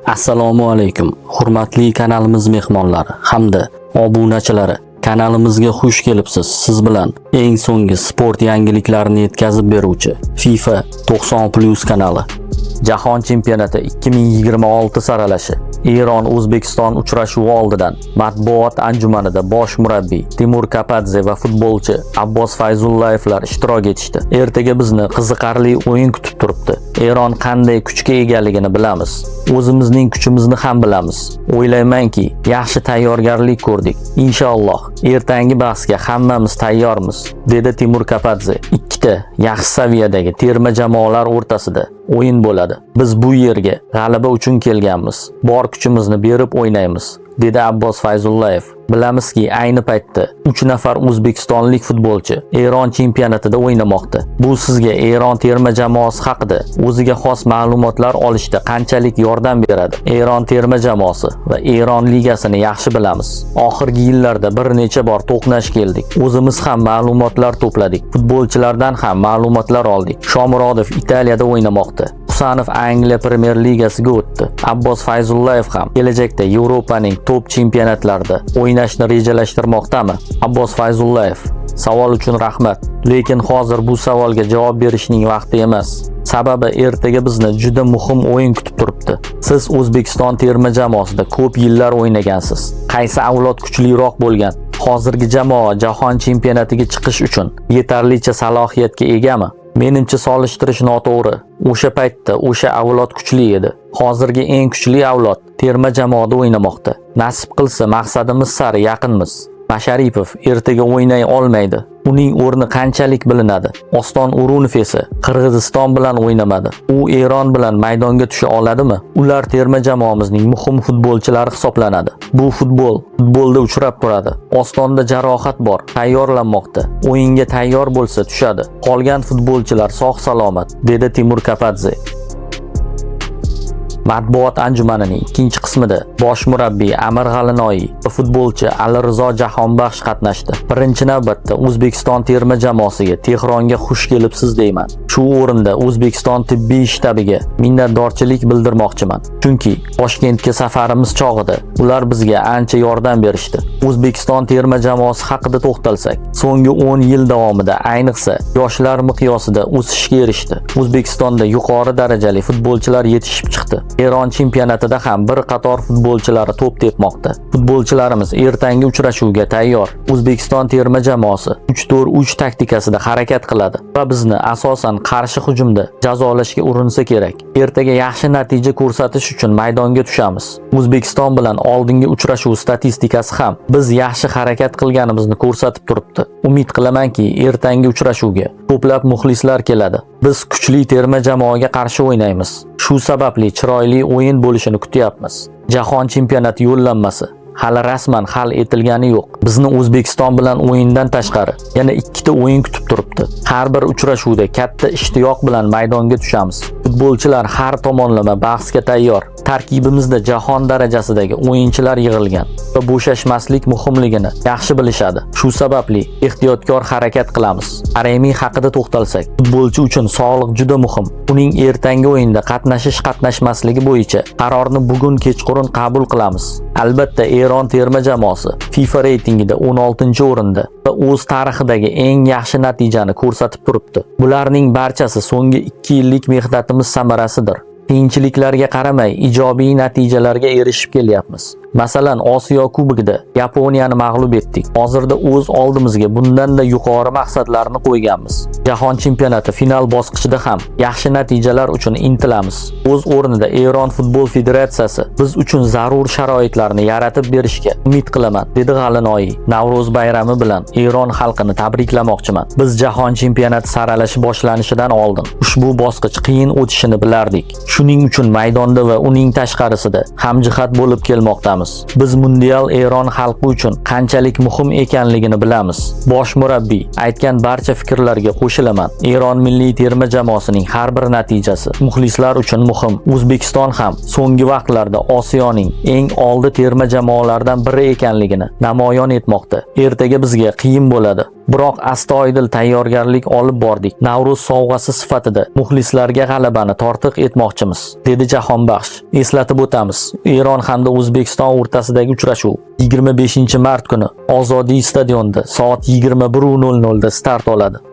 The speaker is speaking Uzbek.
Assalomu alaykum, hurmatli kanalimiz mehmonlari hamda obunachilari. Kanalimizga xush kelibsiz. Siz bilan eng so'nggi sport yangiliklarini yetkazib beruvchi FIFA 90+ kanali. Jahon chempionati 2026 saralashi. Eron O'zbekiston uchrashuvi oldidan matbuot anjumanida bosh murabbiy Timur Kapadze va futbolchi Abbos Fayzullayevlar ishtirok etishdi. Ertaga bizni qiziqarli o'yin kutib turibdi. Eron qanday kuchga egaligini bilamiz. O'zimizning kuchimizni ham bilamiz. O'ylaymanki, yaxshi tayyorgarlik ko'rdik. Inshaalloh, ertangi bahsga hammamiz tayyormiz, dedi Timur Kapadze. Ikkita yaxshi saviyadagi terma jamoalar o'rtasida o'yin bo'ladi. Biz bu yerga g'alaba uchun kelganmiz. Bor kuchimizni berib o'ynaymiz, dedi Abbos Fayzullayev. Bilamizki, ayni paytda 3 nafar o'zbekistonlik futbolchi Eron chempionatida o'ynamoqda. Bu sizga Eron terma jamoasi haqida o'ziga xos ma'lumotlar olishda qanchalik yordam beradi? Eron terma jamoasi va Eron ligasini yaxshi bilamiz. Oxirgi yillarda bir necha bor to'qnash keldik. O'zimiz ham ma'lumotlar to'pladik. Futbolchilardan ham ma'lumotlar oldik. Shomurodov Italiyada o'ynamoqda. Husanov Angliya Premyer Ligasiga o'tdi. Abbos Fayzullayev ham kelajakda Yevropaning top chempionatlarida o'ynashni rejalashtirmoqdami? Abbos Fayzullayev: Savol uchun rahmat. Lekin hozir bu savolga javob berishning vaqti emas. Sababi ertaga bizni juda muhim o'yin kutib turibdi. Siz O'zbekiston terma jamoasida ko'p yillar o'ynagansiz. Qaysi avlod kuchliroq bo'lgan? Hozirgi jamoa jahon chempionatiga chiqish uchun yetarlicha salohiyatga egami? Menimcha, solishtirish noto'g'ri. O'sha paytda o'sha avlod kuchli edi. Hozirgi eng kuchli avlod terma jamoada o'ynamoqda. Nasib qilsa, maqsadimiz sari yaqinmiz. Masharipov ertaga o'ynay olmaydi. Uning o'rni qanchalik bilinadi? Oston O'runov esa Qirg'iziston bilan o'ynamadi. U Eron bilan maydonga tusha oladimi? Ular terma jamoamizning muhim futbolchilari hisoblanadi. Bu futbol, futbolda uchrab turadi. Ostonda jarohat bor, tayyorlanmoqda. O'yinga tayyor bo'lsa tushadi. Qolgan futbolchilar sog' salomat, dedi Timur Kapadze. Matbuot anjumanining ikkinchi qismida bosh murabbiy Amir G'alinoiy va futbolchi Alirizo Jahonbaxsh qatnashdi. Birinchi navbatda O'zbekiston terma jamoasiga Tehronga xush kelibsiz deyman. Shu o'rinda O'zbekiston tibbiy shtabiga minnatdorchilik bildirmoqchiman. Chunki Toshkentga safarimiz chog'ida ular bizga ancha yordam berishdi. O'zbekiston terma jamoasi haqida to'xtalsak, so'nggi 10 yil davomida ayniqsa yoshlar miqyosida o'sishga erishdi. O'zbekistonda yuqori darajali futbolchilar yetishib chiqdi. Eron chempionatida ham bir qator futbolchilari to'p tepmoqda. Futbolchilarimiz ertangi uchrashuvga tayyor. O'zbekiston terma jamoasi 3-4-3 taktikasida harakat qiladi va bizni asosan qarshi hujumda jazolashga urinsa kerak. Ertaga yaxshi natija ko'rsatish uchun maydonga tushamiz. O'zbekiston bilan oldingi uchrashuv statistikasi ham biz yaxshi harakat qilganimizni ko'rsatib turibdi. Umid qilamanki, ertangi uchrashuvga ko'plab muxlislar keladi. Biz kuchli terma jamoaga qarshi o'ynaymiz. Shu sababli chiroyli o'yin bo'lishini kutyapmiz. Jahon chempionati yo'llanmasi hali rasman hal etilgani yo'q. Bizni O'zbekiston bilan o'yindan tashqari yana ikkita o'yin kutib turibdi. Har bir uchrashuvda katta ishtiyoq bilan maydonga tushamiz. Futbolchilar har tomonlama bahsga tayyor. Tarkibimizda jahon darajasidagi o'yinchilar yig'ilgan va bo'shashmaslik muhimligini yaxshi bilishadi. Shu sababli ehtiyotkor harakat qilamiz. Taremi haqida to'xtalsak, futbolchi uchun sog'liq juda muhim. Uning ertangi o'yinda qatnashish qatnashmasligi bo'yicha qarorni bugun kechqurun qabul qilamiz. Albatta, Eron terma jamoasi FIFA reytingida 16-o'rinda va o'z tarixidagi eng yaxshi natijani ko'rsatib turibdi. Bularning barchasi so'nggi 2 yillik mehnatimiz samarasidir. Qiyinchiliklarga qaramay ijobiy natijalarga erishib kelyapmiz. Masalan, Osiyo Kubogida Yaponiyani mag'lub etdik. Hozirda o'z oldimizga bundan-da yuqori maqsadlarni qo'yganmiz. Jahon chempionati final bosqichida ham yaxshi natijalar uchun intilamiz. O'z o'rnida Eron futbol federatsiyasi biz uchun zarur sharoitlarni yaratib berishga umid qilaman, dedi G'alinoiy. Navro'z bayrami bilan Eron xalqini tabriklamoqchiman. Biz jahon chempionati saralashi boshlanishidan oldin ushbu bosqich qiyin o'tishini bilardik. Shuning uchun maydonda va uning tashqarisida hamjihat bo'lib kelmoqdamiz. Biz mundial Eron xalqi uchun qanchalik muhim ekanligini bilamiz. Bosh murabbiy aytgan barcha fikrlarga qo'shilaman. Eron milliy terma jamoasining har bir natijasi muxlislar uchun muhim. O'zbekiston ham so'nggi vaqtlarda Osiyoning eng oldi terma jamoalaridan biri ekanligini namoyon etmoqda. Ertaga bizga qiyin bo'ladi. Biroq astoydil tayyorgarlik olib bordik. Navro'z sovg'asi sifatida muxlislarga g'alabani tortiq etmoqchimiz, dedi Jahonbaxsh. Eslatib o'tamiz, Eron hamda O'zbekiston o'rtasidagi uchrashuv 25-mart kuni Ozodiy stadionida soat 21:00 da start oladi.